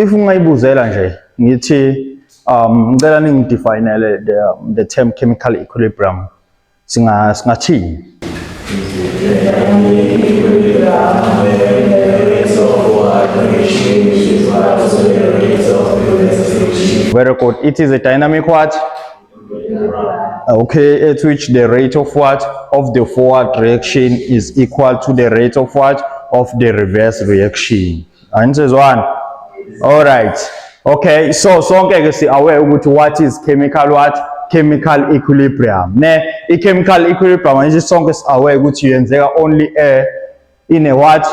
If ungayibuzela nje ngithi ngicela ningidefinele the term chemical equilibrium, singathini? Very good. It is a dynamic what? Okay, at which the rate of what? Of the forward reaction is equal to the rate of what? Of the reverse reaction. Anisezwana? All right. Okay, so sonke ke si aware ukuthi what is chemical what? Chemical equilibrium. Ne, i-chemical equilibrium nje sonke si aware ukuthi yenzeka only in a what?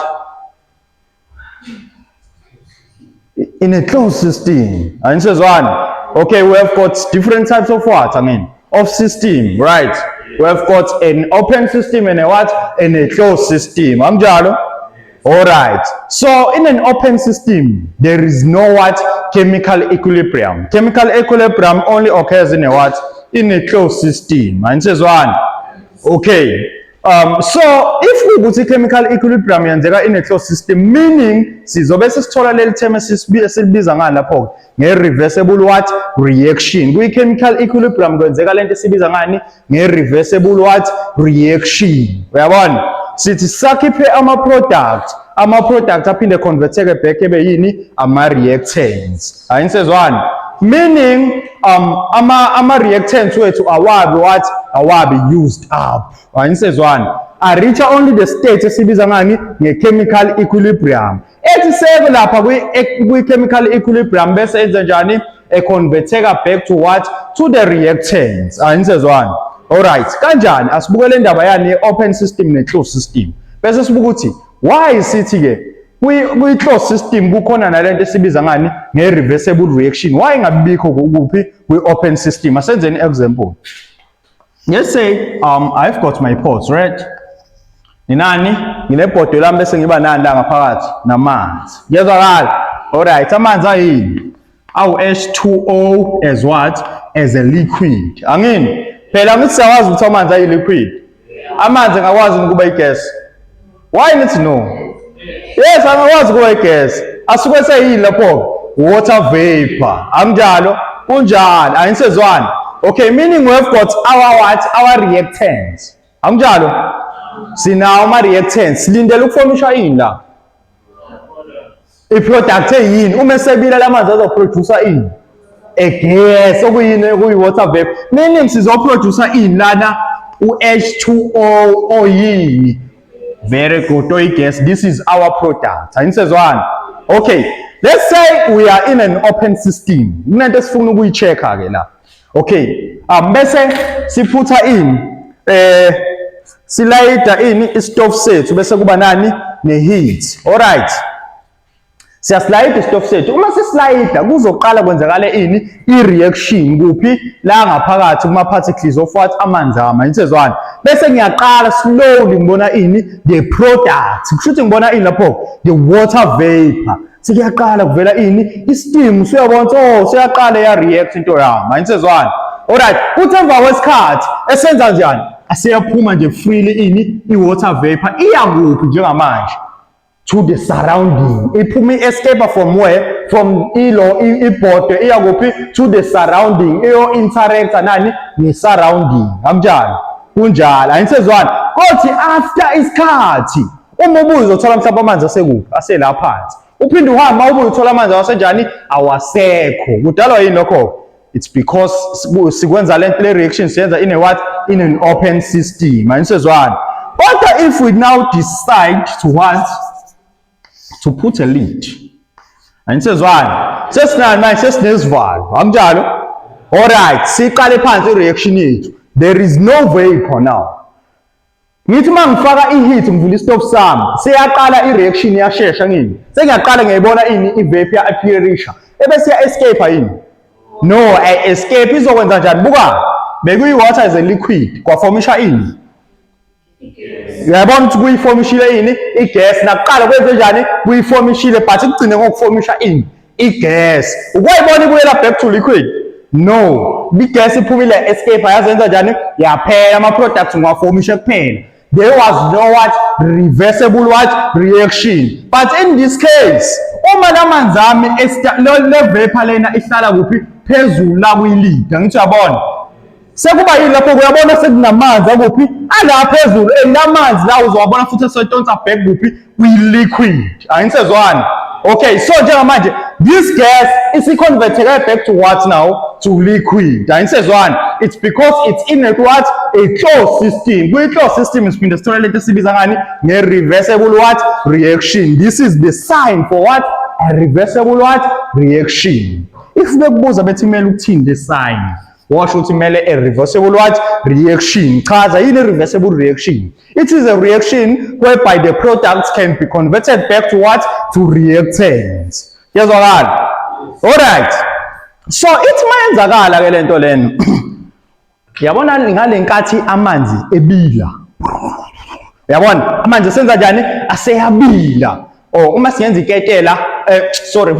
In a closed system. Anisezwana? Okay, we have got different types of what? I mean, of system, right? We have got an open system and a what? And a closed system. Anjalo? All right. So in an open system, there is no what? Chemical equilibrium. Chemical equilibrium only occurs in a what? In a closed system. Anisezwana? Okay. So if ukuthi chemical equilibrium yenzeka in a closed system, meaning sizobe sesithola leli term esilibiza ngani lapho nge-reversible what? Reaction. Kwi-chemical equilibrium kwenzeka lento esibiza ngani nge-reversible what? Reaction. Uyabona? Sithi sakhiphe ama-product, ama-product aphinde converteke back ebe yini? Ama-reactants. Ayinisezwani? Meaning ama reactants wethu awabi what? Awabi used up. Ayinisezwani? A reach only the state esibiza ngani nge-chemical equilibrium. Ethi seke lapha kwi-chemical equilibrium bese enze njani? E-converteka back to what? To the reactants. Ayinisezwani? Alright, kanjani? Asibuke le ndaba yani ye-open system ne-closed system. Bese sibuka ukuthi why sithi ke kwi-closed system kukhona nalento esibiza ngani nge-reversible reaction. Why ingabikho kuphi kwi-open system? Asenzeni example. Let's say I've got my pot, right? Ninani? Nginebhodo lami bese ngiba nani la ngaphakathi namanzi. Kuyezwakala? Alright, amanzi ayini? Awu H2O as what? As a liquid. Angini? Phela ngithi siyawazi ukuthi amanzi ayi liquid. Amanzi angakwazi ukuba igas. Why nithi no? Yes, angakwazi ukuba igas. Asuke seyini lapho? Water vapor. Anginjalo? Kunjalo. Ayinisezwani? Okay, meaning we have got our what? Our reactants. Anginjalo? Sinawo ama reactants. Silindele ukufomisha ini la? I-product eyini? Uma esebila lamanzi azoproduce ini? A gas okuyini okuyi-water vapor. Meaning sizoproduce ini lana? U-H2O oyini? Very good, oyi-gas. This is our product. Ayinisezwani? Okay, let's say we are in an open system. Kunento esifuna ukuyi-check-a ke la. Okay, bese siphutha ini? Silayida ini istove sethu bese kuba nani? Ne-heat. Alright. Siyasilayida isitofu sethu. Uma sisilayida kuzoqala kwenzakale ini? I-reaction kuphi? La ngaphakathi kuma-particles of what? Amanzi ama. Insezwana. Bese ngiyaqala slowly ngibona ini? The product. Kusho ukuthi ngibona ini lapho? The water vapor. Sekuyaqala kuvela ini? I-steam. Usuyabona ukuthi oh seyaqala ya react into yami. Insezwana. Alright, kuthi emva kwesikhathi esenza njani? Aseyaphuma nje freely ini? I-water vapor. Iya kuphi njengamanje? To the surrounding. Iphuma i-escape from where? From ilo ibhodwe iya kuphi? To the surrounding. Iyo interacta nani? Ne-surrounding. Akunjalo? Kunjalo. Ayinisezwani? Kothi after isikhathi uma ubuye uzothola mhlawumbe amanzi asekuphi? Asela phansi. Uphinde uhambe ubuye uthola amanzi awasenjani? Awasekho. Kudalwa yini lokho? It's because sikwenza le reaction siyenza in a what? In an open system. Ayinisezwani? Kodwa if we now decide to what? To put a lid. Ayinisezwani? Sesinani manje? Sesinesivalo. Akunjalo? Alright, siqale phansi i-reaction yethu. There is no vapor now. Ngithi uma ngifaka i-heat ngivula istove sami, seyaqala i-reaction iyashesha ngini. Sengiyaqala ngiyayibona ini i-vapor ya-appearisha. Ebese ya-escape yini? No, ay-escape izokwenza njani? Buka, bekuyi-water as a liquid, kwafomisha ini? Uyabona ukuthi kuyifomishile ini? I-gas. Nakuqala kwenze njani? Kuyifomishile but kugcine ngokufomisha ini? I-gas. Ukwayibona ibuyela back to liquid? No. I-gas iphumile escape yazenza njani? Yaphela ama-products ngiwafomishe kuphela. There was no what? Reversible what? Reaction. But in this case, uma lamanzi ami le vapor lena ihlala kuphi? Phezulu la kwi-lid. Angithi uyabona? Sekuba yini lapho? Uyabona sekunamanzi akuphi? Ala phezulu. La manzi la uzowabona futhi esedonsa back kuphi? Kwi-liquid. Angisezwani? Okay, so njengamanje this gas isi-converteke back to what now? To liquid. Angisezwani? It's because it's in a what? A closed system. Kwi-closed system siphinde sithole lento esibiza ngani? Nge-reversible what? Reaction. This is the sign for what? A reversible what? Reaction. If bekubuza bethi kumele ukuthini le sign, washo ukuthi kumele a reversible what? Reaction. Chaza yini reversible reaction? It is a reaction whereby the products can be converted back to what? To reactants. Yezwakala? Alright. So ithi mayenzakala ke lento leno. Yabona ngale nkathi amanzi ebila. Uyabona amanzi asenza njani? Aseyabila. Oh, uma singenza iketela, sorry,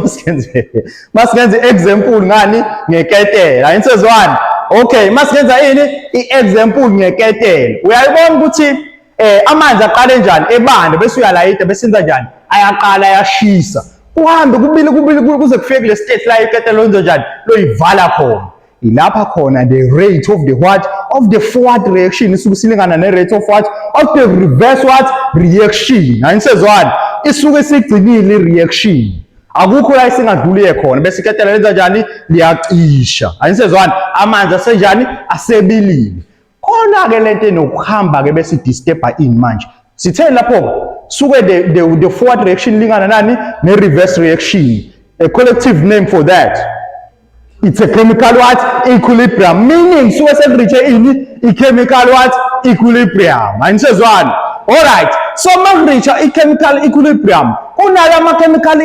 masingenza example ngani? Ngeketela. Ayinsezwani? Okay, masingenza ini? I-example ngeketela. Uyayibona ukuthi amanzi aqale njani? Ebanda, bese uyalayita, bese enza njani? Ayaqala ayashisa. Kuhambe kubili kubili kuze kufike kule state la iketela lonzo njani? Loyivala khona. Ilapha khona the rate of the what? Of the forward reaction isuke silingana ne rate of what? Of the reverse what? Reaction. Ayinsezwani? Isuke sigcinile i-reaction. Akukho la isingadluliye khona, bese iketela lenza njani? Liyacisha. Ayinsezwani? Amanzi asenjani? Asebilile. Khona ke lento enokuhamba ke bese disturb ini manje. Sithe lapho suke the forward reaction lingana nani? Ne reverse reaction. A collective name for that. It's a chemical what? Equilibrium. Meaning suke sekureache ini? I-chemical what? Equilibrium. Anisezwani? Alright. So makureacha i-chemical equilibrium, kunala ama-chemical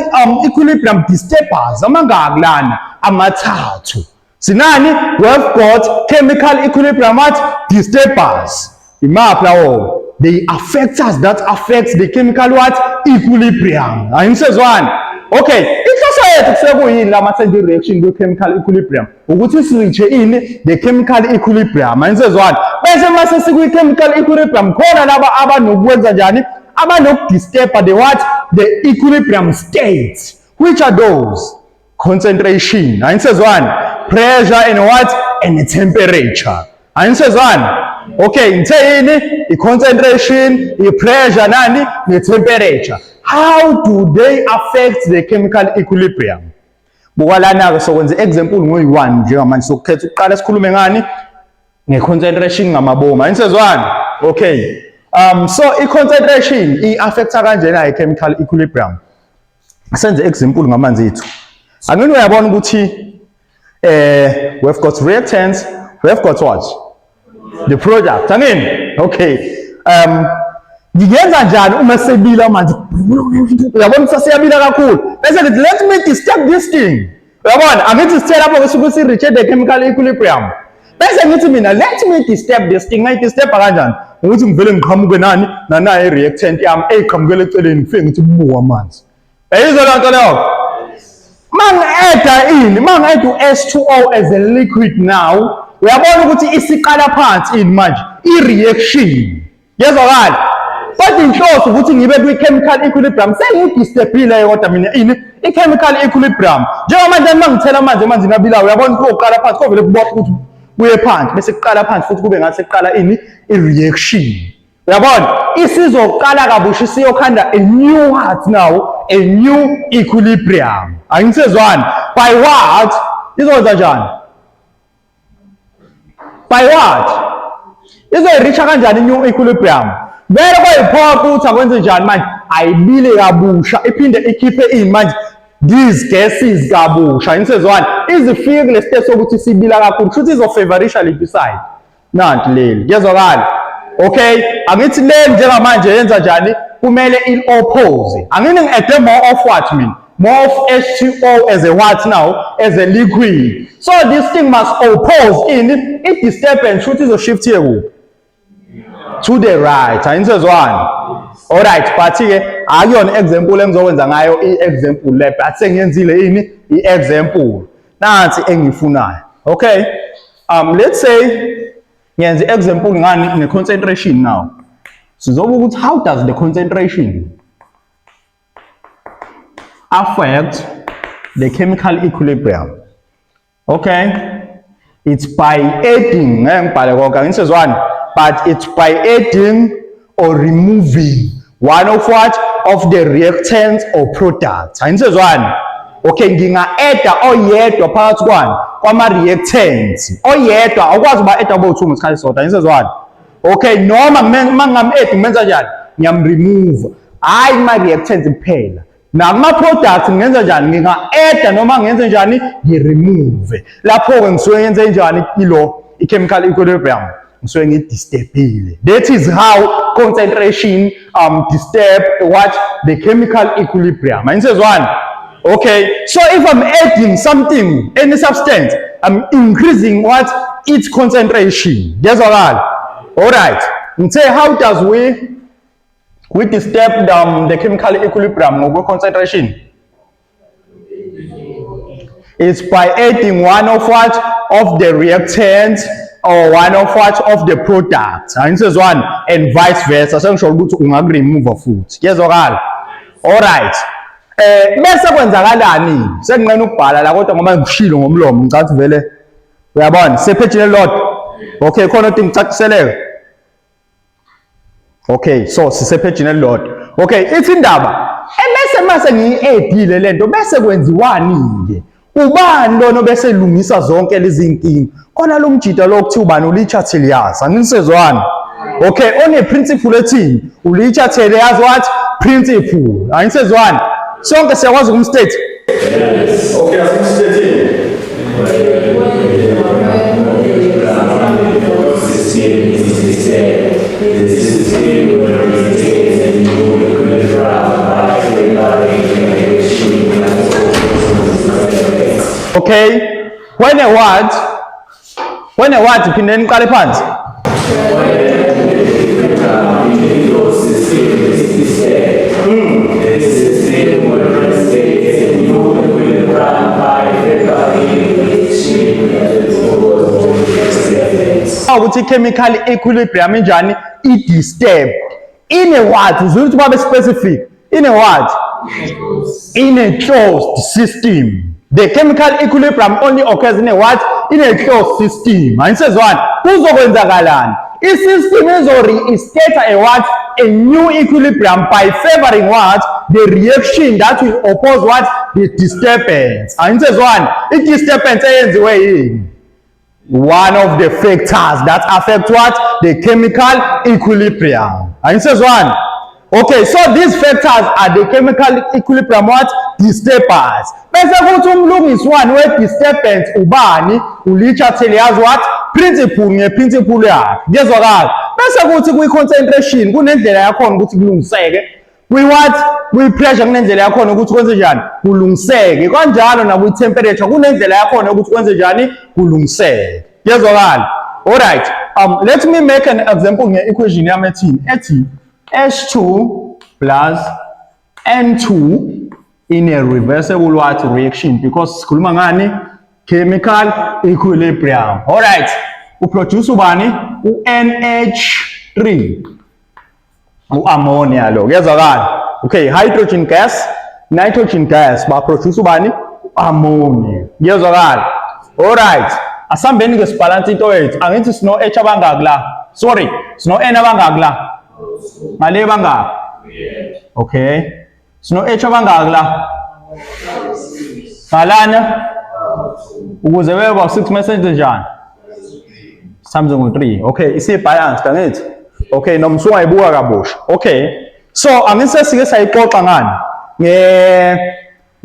equilibrium disturbers amangaki lana? Amathathu. Sinani? We have got chemical equilibrium what? Disturbers. Imaphi lawo? They are factors that affect the chemical what? Equilibrium. Anisezwani? Okay, inhloso yethu kusuke kuyini la masenze reaction kwi-chemical equilibrium? Ukuthi sireache ini? The chemical equilibrium. Anisezwani? Bese mase sikwi-chemical equilibrium, khona laba abanokwenza njani? Abanokudisturba the what? The equilibrium state. Which are those? Concentration. Anisezwani? Pressure and what? And temperature. Anisezwani? Okay, ngithe yini? I-concentration, i-pressure nani? Ne-temperature. How do they affect the chemical equilibrium? Buka lana-ke, sokwenza example ngoyi-one njengamanje. Sokukhetha ukuqala sikhulume ngani? Nge-concentration ngamabomu. Anisezwani? Okay. So i-concentration i-affecta kanjena i-chemical equilibrium? Senze example ngamanzi ethu. Angini uyabona ukuthi we've got reactants, we've got what? The product. Angini? Okay. Ngingenza njani uma sebila amanzi? Uyabona ukuthi siyabila kakhulu. Bese ngithi, "Let me disturb this thing." Uyabona? Angithi sithe lapho kusuke si reach the chemical equilibrium. Bese ngithi mina, "Let me disturb this thing." Ngayidisturb kanjani? Ukuthi ngivele ngiqhamuke nani? Nanayo i-reactant yami eyiqhamukela eceleni, ngifike ngithi buka amanzi. Yayizwa loo nto leyo? Mangi-adda ini? Mangi-adda u-H2O as a liquid now, uyabona ukuthi isiqala phansi ini manje? I-reaction. Yezwakala? Kodwa inhloso ukuthi ngibe kwi-chemical equilibrium, sengiyidisturbile kodwa mina ini? I-chemical equilibrium. Njengamanje uma ngithela amanzi emanzini abilayo, uyabona ukuthi koqala phansi kovele kubopha ukuthi kuye phansi, bese kuqala phansi futhi kube ngathi sekuqala ini? I-reaction. Uyabona? Isizoqala kabusha, isiyokhanda a new what now? A new equilibrium. Angisezwani? By what? Izokwenza njani? By what? Izoyireacha kanjani i-new equilibrium? Vele kwayiphoqa ukuthi akwenze njani manje? Ayibile kabusha, iphinde ikhiphe ini manje? These gases kabusha. Angisezwani? Izifike kule state sokuthi sibila kakhulu, kusho ukuthi izofavorisha liphi side? Nanti leli. Kuyezwakala? Okay, angithi le njengamanje yenza njani? Kumele i-oppose. Angini ngi-add more of what mina? More of H2O as a what now? As a liquid. So this thing must oppose in i-disturbance, futhi izoshift here kuphi? To the right. Ayinisezwani? Alright, but ke akuyona example engizokwenza ngayo i-example le, but sengiyenzile ini? I-example. Nansi engiyifunayo. Okay? Let's say ngiyenza example ngani? Nge-concentration now. Sizobuka ukuthi how does the concentration affect the chemical equilibrium. Okay, it's by adding, ngeke ngibhale konke, angisezwani, but it's by adding or removing one of what? Of the reactants or products. Angisezwani? Okay, nginga-adda oyedwa phakathi kwani? Kwama-reactants. Oyedwa, awukwazi uba-adda bowu-two ngesikhathi sodwa, angisezwani? Okay, noma uma ngingam-add ngimenza njani? Ngiyam-remove. Hhayi kuma-reactants kuphela. Nakuma-products ngingenza njani? Nginga-adda noma ngenze njani? Ngi-remove. Lapho-ke ngisuke ngenze njani ilo i-chemical equilibrium? Ngisuke ngidisturbile. That is how concentration disturb what? The chemical equilibrium. Angisezwani? Okay, so if I'm adding something, any substance, I'm increasing what? Its concentration. Kuyezwakala? All right. Ngithe how does we disturb the chemical equilibrium ngokwe concentration? It's by adding one of what? Of the reactants or one of what? Of the products. Angisezwani? And vice versa. Sengisho ukuthi ungakuremove futhi. Kuyezwakala? All right. Bese kwenzakalani? Senginqena ukubhala la kodwa ngoba ngikushilo ngomlomo, ngicathi vele uyabona, sephejini elilodwa. Okay, khona odinga ukucaciseleka. Okay, so sisephejini elilodwa. Okay, ithi indaba ebese mase ngiyi-addile lento, bese kwenziwani-ke? Ubani lona bese elungisa zonke lezi nkinga? Khona lo mjida lo kuthiwa ubani? ULe Chatelier. Angisezwani? Okay, one principle ethini? ULe Chatelier what? Principle. Angisezwani? Sonke siyakwazi ukumstate? Yes. Okay, asimstate. Okay, when a what? When a what? Phinde niqale phansi. Ukuthi i-chemical equilibrium injani? I-disturbed. In a what? Uzwe ukuthi babe specific. In a what? In a closed system. The chemical equilibrium only occurs in a what? In a closed system. Anisezwani? Kuzokwenzakalani? I-system izo-reinstate a what? A new equilibrium by favoring what? The reaction that will oppose what? The disturbance. Anisezwani? I-disturbance eyenziwe yini? One of the factors that affect what? The chemical equilibrium. Angisezwani? Okay, so these factors are the chemical equilibrium what? Disturbers. Bese kuthi umlungisi wani we-disturbance ubani? ULe Chatelier's what? Principle, nge-principle yakhe. Kuyezwakala? Bese kuthi kwi-concentration kunendlela yakhona ukuthi kulungiseke. Kwi-what? Kwi-pressure kunendlela yakhona ukuthi kwenze njani? Kulungiseke. Kanjalo nakwi-temperature kunendlela yakhona ukuthi kwenze njani? Kulungiseke. Kuyezwakala? Alright. Let me make an example nge-equation yami ethini? Ethi H2 plus N2 in a reversible what? Reaction, because sikhuluma ngani? Chemical equilibrium. Alright. Uproduce ubani? U-NH3. U-ammonia lo. Kuyezwakala? Okay, hydrogen gas, nitrogen gas ba produce ubani? Ammonia. Kuyezwakala? Alright. Asambeni ke sibalance into yethu. Angithi sino H abangaki la? Sorry, sino N abangaki la? Ngale bangaki? Okay. Sino H abangaki la? Ngalana ukuze bebe ba 6 mase njani? Times ngo-3. Okay, isi-balance angithi? Okay, noma usungayibuka kabusha. Okay. So angise sike sayixoxa ngani? Nge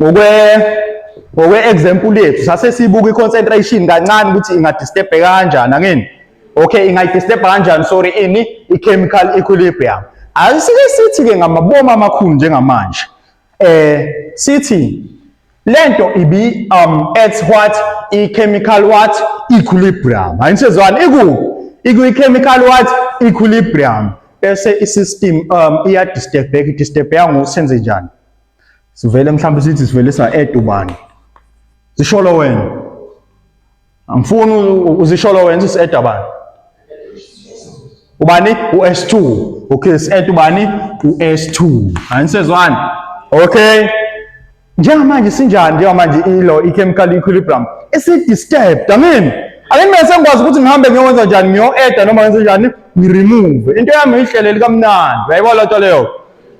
ngokwe example yethu sase sibuka i-concentration kancane ukuthi ingadisturb kanjani, angini? Okay, ingayidisturb kanjani, sorry, ini? I-chemical equilibrium. Asike sithi ke ngamabomu amakhulu njengamanje. Sithi lento ibi at what? I-chemical what? Equilibrium. Ayisezwani? Iku ikwi-chemical what? Equilibrium. Bese i-system iya-disturbeka, i-disturbeka ngokusenze njani? Sivele mhlawumbe sithi sivele sa-add ubani? Zisholo wena. Angifuni uzisholo wena, sisi-add abani? Ubani? U-S2. Okay, si-add ubani? U-S2. Anisezwani? Okay. Njengamanje sinjani njengamanje ilo i-chemical equilibrium isi-disturbed, angini? Ake mina sengikwazi ukuthi ngihambe ngiyokwenza njani, ngiyo-adda noma ngenze njani, ngiremove. Into yami ngiyihlelele kamnandi. Uyayibona lento leyo?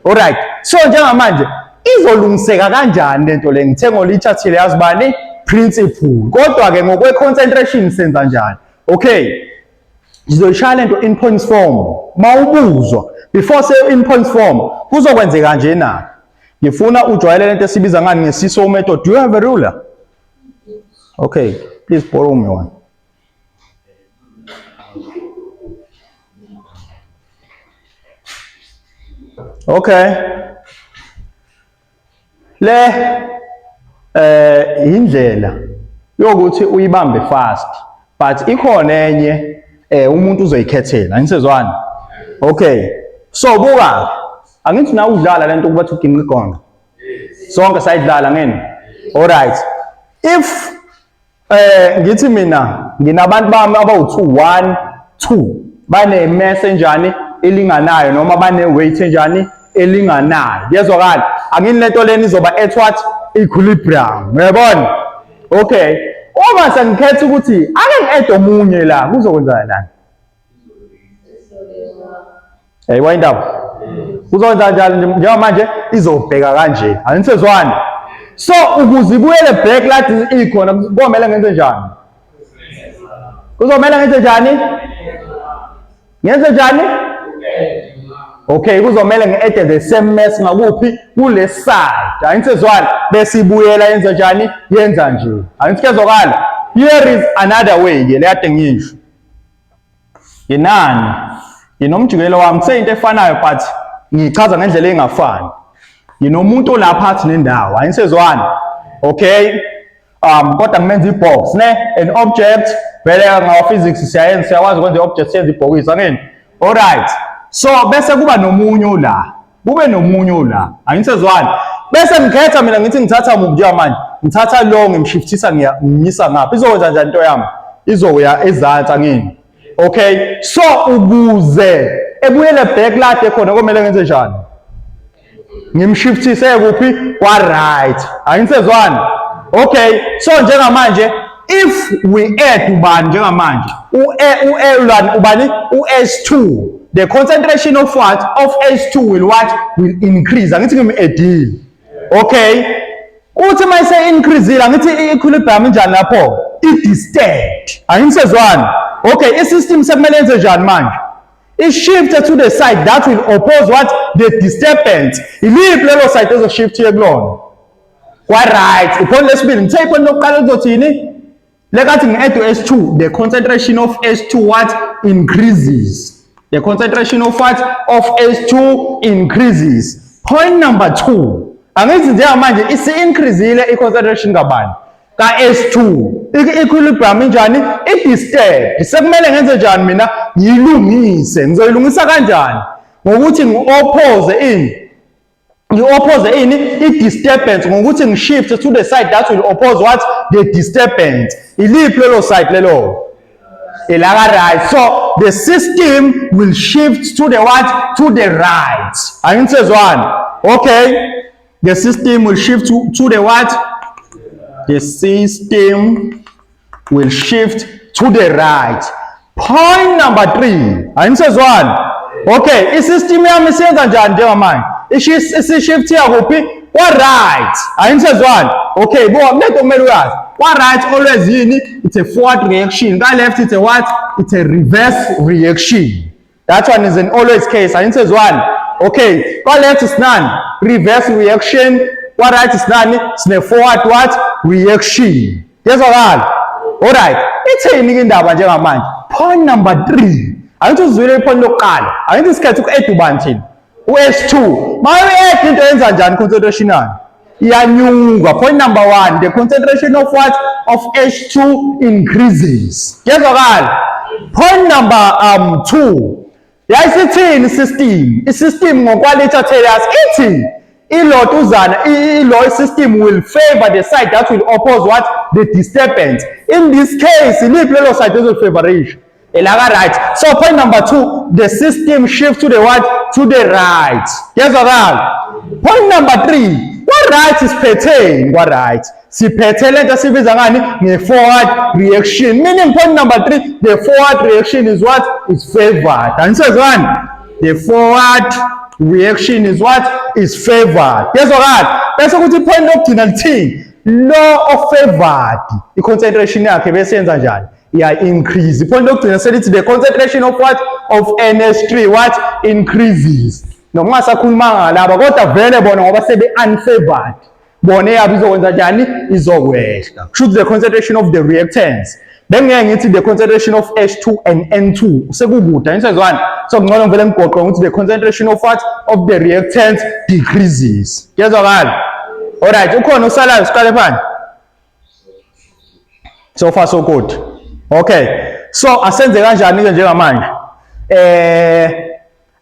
Alright. So njengamanje izolungiseka kanjani lento le? Ngithe ngolithathile yazi bani? Principle. Kodwa ke ngokwe concentration senza njani? Okay. Ngizoyishaya lento in points form. Mawubuzwa before say in points form kuzokwenzeka nje na. Ngifuna ujwayele lento esibiza ngani nge-seesaw method. Do you have a ruler? Okay, please borrow me one. Okay. Le indlela yokuthi uyibambe fast but ikhona enye umuntu uzoyikhethela anisezwani. Okay. So buka angithi nawe udlala lento ukuba uginqa igonqo. Sonke sayidlala ngeni. Alright. If ngithi mina nginabantu bami abawu2 1 2 bane mass enjani elinganayo noma bane weight enjani elinganayo, kuyezwakala? Angini lento leni izoba at what? Equilibrium. Uyabona? Okay, uma sengikhetha ukuthi ake ngi-add omunye la, kuzokwenzakalani? Yayibona indaba? Kuzokwenza njani njengamanje? Izobheka kanje, anisezwani? So ukuze ibuyele back lathi ikhona, komele ngenze njani? Kuzomele ngenze njani? Ngenze njani? Okay, kuzomele ngi-add the same mass ngakuphi? Kule side. Anisezwani? Bese ibuyela yenza njani? Yenza nje. Angithi kuyezwakala? Here is another way ke le kade ngisho. Nginani? Nginomjikelo wami, kuseyinto efanayo but ngichaza ngendlela engafani. Nginomuntu olapha athi nendawo, anisezwani? Okay. Kodwa ngimenza ibox ne an object, vele ngawa physics siyayenza, siyakwazi ukwenza i-object, siyenza ibhokisi, angini? Alright. So bese kuba nomunye ola, kube nomunye ola, angisezwani? Bese ngikhetha mina ngithi ngithatha muphi njengamanje? Ngithatha lo ngimshiftisa ngiyisa ngapha. Izokwenza njani into yami? Izoya ezansi, angini? Okay, so ukuze ebuyele back lade khona komele ngenze njani? Ngimshiftise kuphi? Kwa right. Angisezwani? Okay, so njengamanje if we add ubani njengamanje, ubani u-S2, the concentration of what? Of S2 will what? Will increase. Angithi ngim-addile. Okay, uthi mayise increase, angithi i-equilibrium injani lapho? I-disturbed. Angisezwani? Okay, i-system sekumele yenze njani manje? I-shift to the side that will oppose what? The disturbance. Iliphi lelo side ezoshift iye kulona? Kwa right. Iphoni lesibili, ngithe iphoni lokuqala lizothini? Lekathi ngi-add u-S2, the concentration of S2 what? Increases. The concentration of what? Of S2 increases. Point number 2. Angithi njengamanje isi-increasile i-concentration kabani? Ka-S2. I-equilibrium injani? I-disturbed. Sekumele ngenze njani mina? Ngiyilungise. Ngizoyilungisa kanjani? Ngokuthi ngi-oppose ini? Ngi-oppose ini? I-disturbance, ngokuthi ngi-shift to the side that will oppose what? The disturbance. Iliphi lelo side lelo? Elaka right. So the system will shift to the what? To the right. Angisezwani? Okay. The system will shift to the what? The system will shift to the right. Point number 3. Angisezwani? Okay, i-system yami siyenza njani njengamanje? Isi-shift yakuphi? Kwa right. Angisezwani? Okay, buka kulento kumele uyazi. Kwa right always yini? It's a forward reaction. Kwa left it's a what? It's a reverse reaction. That one is an always case. Angisezwani? Okay, kwa left is none. Reverse reaction. Kwa right is none. Sine forward what? Reaction. Yezwakala? Alright. Ithini ke indaba njengamanje? Point number 3. Angithi uzwile ipoint lokuqala. Angithi isikhathi uku-add ubani thina? U-S2. Mawu-add into yenza njani concentration yayo? Iyanyuka. Point number 1, the concentration of what? Of H2 increases. Yezwakala? Point number 2. Yayisithini system? I-system ngokwalitha-Taylor's ithi ilotuzana ilo system will favor the side that will oppose what? The disturbance. In this case, iliphi lelo side ezolifavorisha? Elaka right. So point number 2, the system shift to the what? To the right. Kuyezwakala? Point number 3, kwa right siphetheni kwa right? Siphethe lento esibiza ngani? Nge-forward reaction. Meaning point number 3, the forward reaction is what? Is favored. Anisezwani? The forward reaction is what? Is favored. Kuyezwakala? Bese kuthi point lokugcina lithini? Lo of-favored, i-concentration yakhe bese yenza njani? Iya increase. Point lokugcina selithi the concentration of what? Of NH3 what? Increases. Noma ungasakhulumanga ngalaba, kodwa vele bona ngoba sebe unfavored, bona eyabo izokwenza njani? Izokwehla. Kusho the concentration of the reactants, bengeke ngithi the concentration of H2 and N2, sekukude, anisezwani? So kungcono ngivele ngigoqe ngokuthi the concentration of what? Of the reactants decreases. Kuyezwakala? Alright, ukhona usalayo? Siqale phansi. So far so good. Okay, so asenze kanjani ke njengamanje?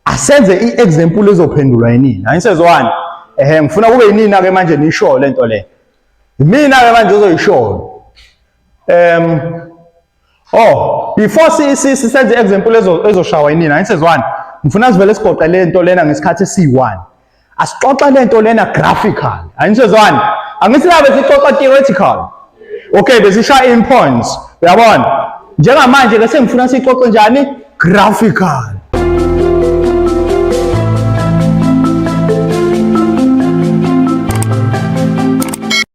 Asenze i-example ezophendulwa yinini, anisezwani? Ehe, ngifuna kube yinina ke manje nisho lento le. Mina ke manje uzoyisho. Oh, before si si sisenze example ezoshawa yinina, anisezwani? Ngifuna sivele sigoqe lento lena ngesikhathi esiyi-1. Asixoxa lento lena graphical, anisezwani? Angithi la besixoxa theoretical. Okay, besishaya in points, uyabona? Njengamanje ke sengifuna sixoxe njani? Graphical.